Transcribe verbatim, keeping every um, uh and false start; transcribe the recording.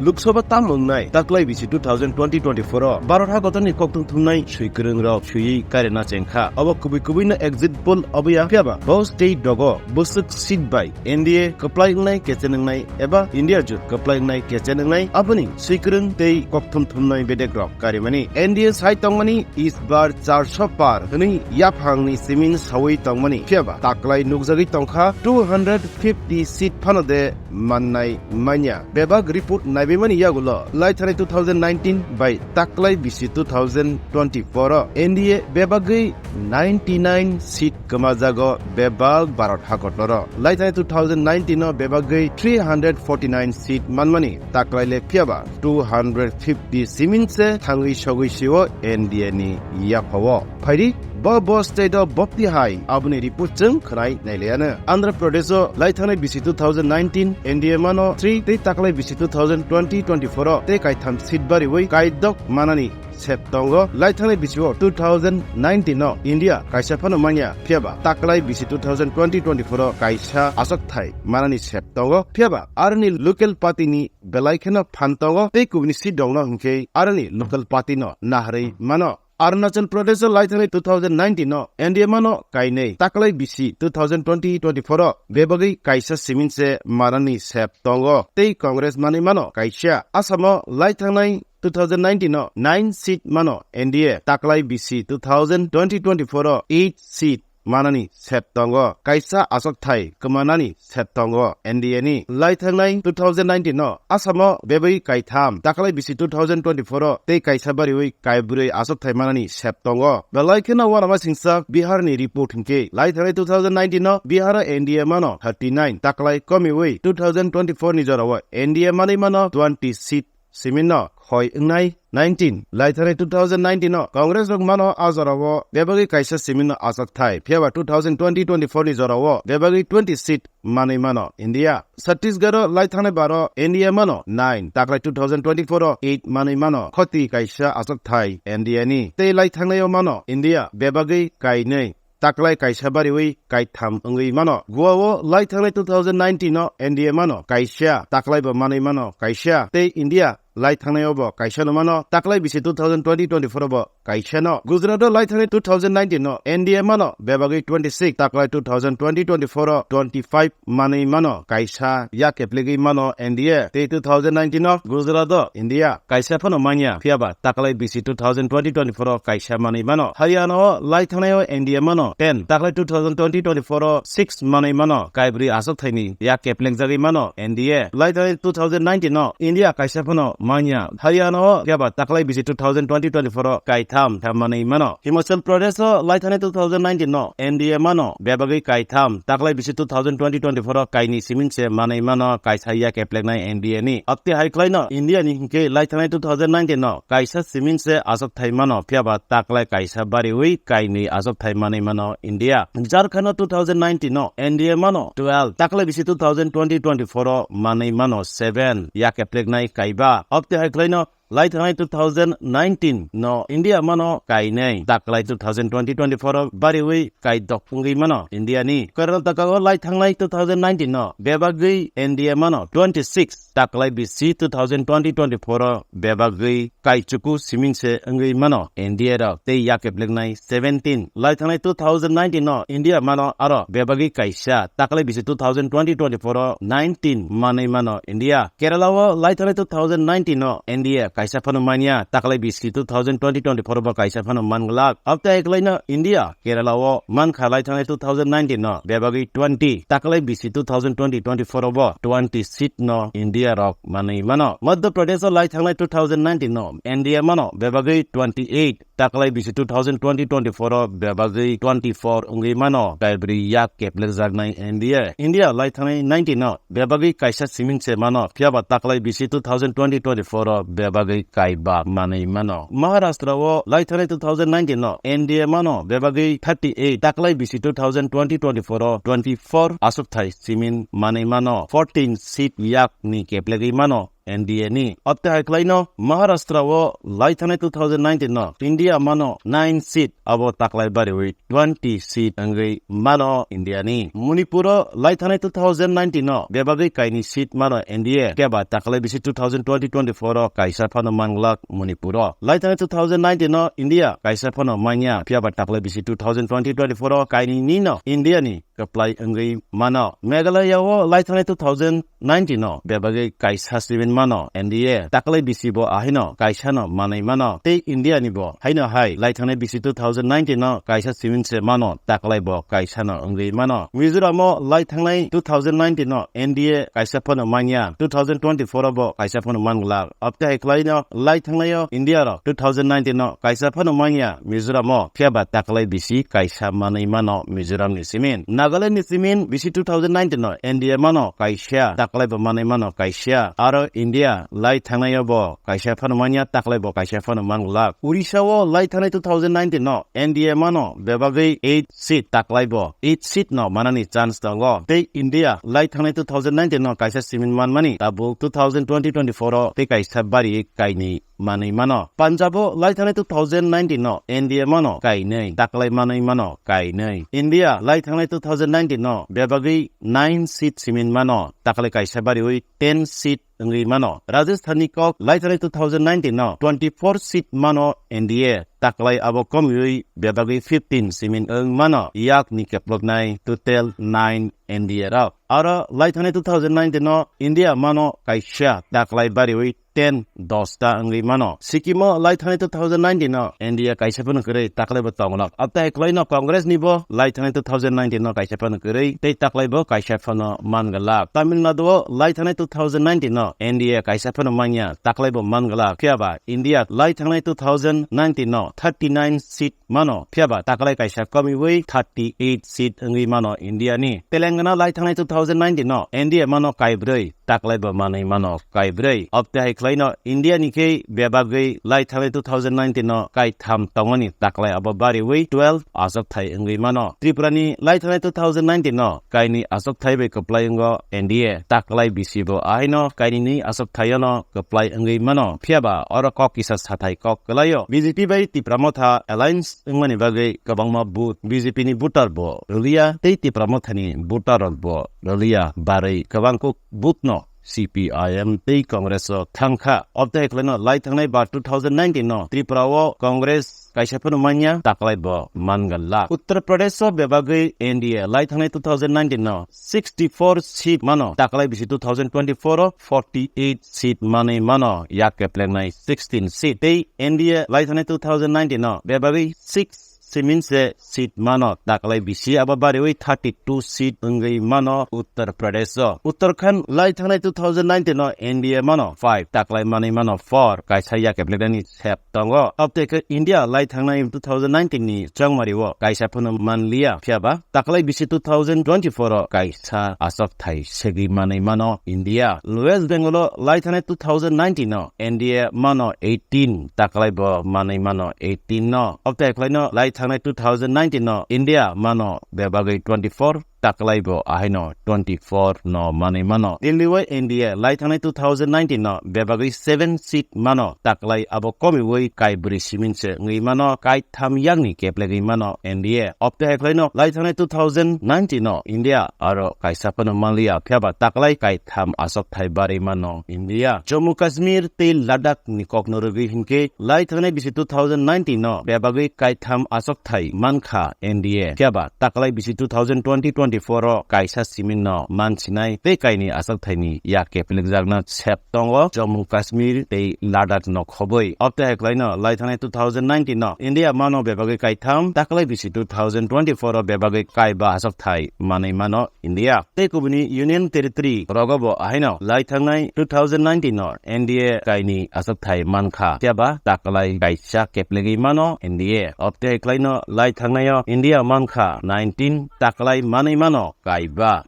Lok Sabha tam wngnai taklai bisi two thousand twenty twenty-four o Bharat hakotorni kokthum thumnai swikwrwng rok swiwi karina chengkha. Obo kubui kubui no exit poll oboya, phiyaba bo state rogo bwswk seat bai N D A kwplai wngnai kechen wngnai eba India jut kwplai wngnai kechen wngnai aboni swikwrwng tei kokthum thumnai bedek rok karimani. N D A sai tongmani isbar charso par hwnwi yaphangni simin sawi tongmani, phiyaba taklai nukjagwi tongkha two hundred fifty seat phano de mannai manya. Bebak report naibimani yagulo laithani two thousand nineteen bai taklai bisi two thousand twenty-four o N D A bebagwi ninety-nine seat kwmajago bebak Bharat hakotoro. Laithani two thousand nineteen o bebagwi three hundred forty-nine seat manmani taklai le, phiyaba two hundred fifty simin se thangwi sogwi sio N D A ni yaphao. Phaidi, bo bo state o bopti hai aboni report chwng khwnai nailaiano. Andhra Pradesh o laithani bisi two thousand nineteen N D A mano three tei taklai bisi two thousand twenty twenty-four o tei kaitham seat bariwi kaidok manani sep tongo. Laithani bisi o two thousand nineteen o India kaisa phano manya, phiyaba taklai bisi two thousand twenty twenty-four o kaisa aswk thai manani sep tongo, phiyaba aroni local party ni belai kheno phan tongo tei kubuni seat rokno hinkhe aroni local party no naharwi mano. Arunachal Pradesh o laithani two thousand nineteen o N D A mano kainwi, taklai bisi two thousand twenty twenty-four o bebagwi kaisa simin se manani sep tongo tei Congress manwi mano kaisa. Assam o laithangnai two thousand nineteen o nine seat mano N D A, taklai bisi two thousand twenty twenty-four o eight seat manani sep tongo. Kaisa aswk thai kwmanani sep tongo N D A ni. Laithangnai two thousand nineteen o Assam o bebagwi kaitham, taklai bisi two thousand twenty-four o tei kaisa bariwi kaibrwi aswk thai manani sep tongo. Belai kheno uanama singsa Bihar ni report hinkhe, laithangnai two thousand nineteen o Bihar o N D A mano thirty-nine, taklai komiwi two thousand twenty-four ni jora o N D A manwi mano twenty seat simin no khoi wngnai nineteen. Laithani two thousand nineteen o Congress rok mano a jora o bebagwi kaisa simin no aswk thai, phiyaba two thousand twenty twenty-four ni jora o bebagwi twenty seat manwi mano India. Chhattisgarh o laithangnai bar o N D A mano nine, taklai two thousand twenty-four o eight manwi mano, khoti kaisa aswk thai N D A ni. Tei laithangnai o mano India bebagwi kainwi, taklai kaisa bariwi kaitham wngwi mano. Goa o laithangnai two thousand nineteen o N D A mano kaisa, taklai bo manwi mano kaisa, tei India laithangnai o bo kaisa no mano, taklai bisi two thousand twenty twenty-four o bo kaisa no. Gujarat o laithangnai two thousand nineteen o N D A mano bebagwi twenty-six, taklai two thousand twenty twenty-four o twenty-five manwi mano kaisa, ya keplegwi mano N D A. Tei two thousand nineteen o Gujarat o India kaisa phano manya, phiyaba taklai bisi two thousand twenty twenty-four o kaisa manwi mano. Haryana o laithangnai o N D A mano ten, taklai two thousand twenty twenty-four o six manwi mano, kaibrwi aswk thaini ya keplengjagwi mano N D A. Laithangnai two thousand nineteen o India kaisa phano manya, Haryana o phiyaba taklai bisi two thousand twenty twenty-four o kaitham manwi mano. Himachal Pradesh o laithangnai two thousand nineteen o N D A mano bebagwi kaitham, taklai bisi two thousand twenty twenty-four o kainwi simin se manwi mano kaisa ya keplengnai N D A ni. Abte hai khlaino India ni hinkhe laithangnai two thousand nineteen o kaisa simin se aswk thai mano, phiyaba taklai kaisa bariwi kainwi aswk thai manwi mano India. Jharkhand o two thousand nineteen o N D A mano twelve, taklai bisi two thousand twenty twenty-four o manwi mano seven, ya keplengnai kaiba. Abte hai khlaino laithangnai two thousand nineteen no India mano kainwi, taklai two thousand twenty twenty-four o bariwi kaidok wngwi mano India ni. Karnataka o laithangnai two thousand nineteen no bebagwi N D A mano twenty-six, taklai bisi two thousand twenty twenty-four o bebagwi kaichuku simin se wngwi mano N D A rok tei ya keplengnai seventeen. Laithangnai two thousand nineteen no India mano aro bebagwi kaisa, taklai bisi two thousand twenty twenty-four o nineteen manwi mano India. Kerala o laithangnai two thousand nineteen no N D A kaisa phano manya, taklai bisi two thousand twenty twenty-four o bo kaisa phano manglak. Abte hai khlaino India Kerala o mankha laithangnai two thousand nineteen no bebagwi twenty, taklai bisi two thousand twenty twenty-four o bo twenty seat no India rok manwi mano. Madhya Pradesh o laithangnai two thousand nineteen no N D A mano bebagwi twenty-eight, taklai bisi two thousand twenty twenty-four o bebagwi twenty-four wngwi mano, kaibrwi yak keplegjaknai N D A. India laithangnai nineteen no bebagwi kaisa simin se mano, phiyaba taklai bisi two thousand twenty twenty-four o bebagwi kaiba manwi mano. Maharashtra o laithangnai two thousand nineteen no N D A mano bebagwi thirty-eight, taklai bisi two thousand twenty twenty-four o twenty-four aswk thai simin manwi mano, fourteen seat yak ni keplegwi mano N D A ni. Obte hai khlaino Maharashtra o lai thangnai two thousand nineteen no India mano nine seat, abo taklai bariwi twenty seat wngwi mano India ni. Manipur o lai thangnai two thousand nineteen no bebagwi kainwi seat mano N D A, phiya ba taklai bisi two thousand twenty twenty-four o kaisa phano manglak Manipur o. Lai thangnai two thousand nineteen no India kaisa phano manya, phiya ba taklai bisi two thousand twenty twenty-four o kainwi ni no India ni kwplai wngwi mano. Meghalaya o lai thangnai two thousand nineteen no bebagwi kaisa simin mano N D A, taklai bisi bo ahaino kaisa no manwi mano. Tei India ni bo haino hai lai thangnai bisi two thousand nineteen no kaisa simin se mano, taklai bo kaisa no wngwi mano. Mizoram o lai thangnai two thousand nineteen no N D A kaisa phano manya, two thousand twenty-four o bo kaisa phano manglak. Obte hai khlaino lai thangnai o India ro two thousand nineteen no kaisa phano manya Mizoram o, phiya ba taklai bisi kaisa manwi mano Mizoram ni simin. Nagaland ni simin bisi two thousand nineteen no N D A mano kaisa, taklai bo manwi mano kaisa. Aro India lai thangnai o bo kaisa phano manya, taklai bo kaisa phano manglak. Odisha o lai thangnai two thousand nineteen no N D A mano bebagwi eight seat, taklai bo eight seat no manani chance tongo. Tei India lai thangnai two thousand nineteen no kaisa simin manmani tabuk two thousand twenty twenty-four o tei kaisa bari kainwi manwi mano. Punjab o lai thangnai two thousand nineteen no N D A mano kainwi, taklai manwi mano kainwi. India lai thangnai two thousand nineteen no bebagwi nine seat simin mano, taklai kaisa bariwi ten seat wngwi mano. Rajasthan ni kok lai thangnai two thousand nineteen no twenty-four seat mano N D A, taklai abo komiwi bebagwi fifteen simin wng mano. Yak ni keploknai total nine N D A rok. Aro lai thangnai two thousand nineteen no India mano kaisa, taklai bariwi ten, dosta wngwi mano. Sikkim o lai thangnai two thousand nineteen no N D A kaisa phano kwrwi, taklai bo tonglak. Abtai hai khlaino Congress ni bo lai thangnai two thousand nineteen no kaisa phano kwrwi tei taklai bo kaisa phano manglak. Tamil Nadu o lai thangnai two thousand nineteen no N D A kaisa phano manya, taklai bo manglak. Phiya ba India lai thangnai two thousand nineteen no thirty nine seat mano, phiya ba taklai kaisa komiwi thirty eight seat wngwi mano India ni. Telangana lai thangnai two thousand nineteen no N D A mano kaibrwi, taklai bo manwi mano kaibrwi. Obte hai khlaino India ni khe bebagwi lai thangnai two thousand nineteen no kaitham tongmani, taklai abo bariwi twelve achukthai wngwi mano. Tripura ni lai thangnai two thousand nineteen no kainwi achukthai bai kwplai wngo N D A, taklai bisi bo ahaino kainwi ni achukthai no kwplai wngwi mano. Phiya ba oro kok kisa sathai kok kwlaio. B J P bai Tipra Motha alliance wngmani bagwi kwbangma vote B J P ni voter bo rwliya tei Tipra Motha ni voter rok bo rwliya, barwi kwbang kuk vote no C P I M tei Congress o thangkha. Obte hai khlaino lai thangnai bar two thousand nineteen no Tripura o Congress kaisa phano manya, taklai bo mangalak. Uttar Pradesh o bebagwi N D A lai thangnai two thousand nineteen no sixty four seat mano, taklai bisi two thousand twenty-four o forty eight seat manwi mano, yak keplengnai sixteen seat. Tei N D A lai thangnai two thousand nineteen no bebagwi six simin se seat mano, taklai bisi abo bariwi thirty two seat wngwi mano Uttar Pradesh o. Uttarakhand lai thangnai two thousand nineteen no N D A mano five, taklai manwi mano four, kaisa yak keplengnani sep tongo. Obte khe India lai thangnai two thousand nineteen ni chongmari o kaisa phano manliya, phiya ba taklai bisi two thousand twenty-four o kaisa achukthai segwi manwi mano India. West Bengal o lai thangnai two thousand nineteen no N D A mano eighteen, taklai bo manwi mano eighteen no. Obte hai khlaino lai thangnai two thousand nineteen no India mano bebagwi twenty-four, taklai bo ahaino twenty-four no manwi mano. Delhi o N D A lai thangnai two thousand nineteen no bebagwi seven seat mano, taklai abo komiwi kaibrwi simin se wngwi mano, kaitham yakni keplegwi mano N D A. Obte hai khlaino lai thangnai two thousand nineteen no India aro kaisa phano manliya, phiya ba taklai kaitham achukthai barwi mano India. Jammu Kashmir tei Ladakh ni kokno rwgwi hinkhe lai thangnai bisi two thousand nineteen no bebagwi kaitham achukthai mankha N D A, phiya ba taklai bisi two thousand twenty twenty-four o kaisa simin no mansinai tei kaini achukthai ni yak keplikjakna sep tongo Jammu Kashmir tei Ladakh no khobwi. Obte hai khlaino lai thangnai two thousand nineteen no India mano bebagwi kaitham, taklai bisi two thousand twenty-four o bebagwi kaiba achukthai manwi mano India. Tei kubuni Union Territory rogo bo ahaino lai thangnai two thousand nineteen no N D A kaini achukthai mankha, phiya ba taklai kaisa keplegwi mano N D A. Obte hai khlaino lai thangnai o India mankha nineteen, taklai manwi mano kaiba.